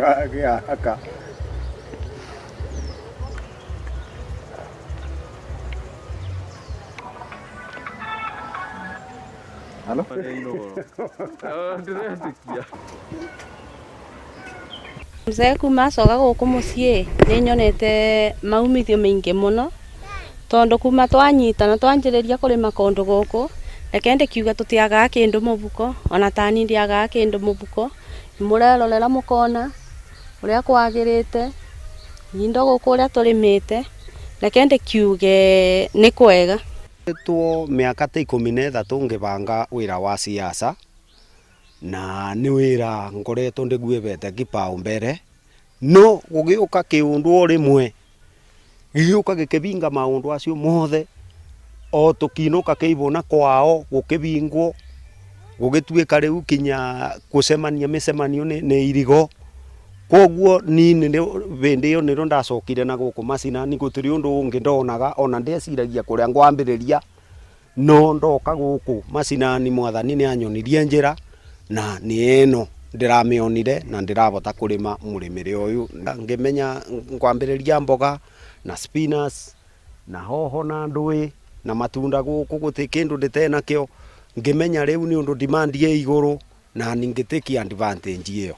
Gĩaka. Halo? Mzee kuma acoka gũkũ mũciĩ nĩ nyonete maumithio maingĩ mũno tondũ kuma twanyitana twanjĩrĩria kũrĩma kũndũ gũkũ reke ndĩkiuge tũtiagaga kĩndũ mũbuko ona tani ndiagaga kĩndũ mũbuko nĩmũrerorera mũkona ũrĩa kwagĩrĩte indo gũkũ ũrĩa tũrĩmĩte reke ndĩkiuge nĩ kwega. Two mĩaka ta 13 ngĩbanga wĩra wa siasa na nĩ wĩra ngoretwo ndĩguĩbete kipaumbele no gũgĩũka kĩũndũ o rĩmwe gĩgĩũka gĩkĩbinga maũndũ acio mothe o tũkinũka kĩibũna kwao gũkĩbingwo gũgĩtuĩka rĩu kinya gũcemania mĩcemanio nĩ irigo koguo niĩ hĩndĩ ĩyo nĩrĩo ndacokire na gũkũ macinani gũtirĩ ũndũ ũngĩ ndonaga ona ndeciragia kũrĩa ngwambĩrĩria no ndoka gũkũ macinani mwathani nĩ anyonirie njĩra na nĩ ĩno ndĩramĩonire na ndĩrabota kũrĩma mũrĩmĩre ũyũ ngĩmenya ngwambĩrĩria mboga na spinach na hoho na ndũĩ na matunda gũkũ gũtirĩ kĩndũ ndĩtenakĩo ngĩmenya rĩu nĩ ũndũ demand ĩ igũrũ na ngĩtĩki advantage ĩyo.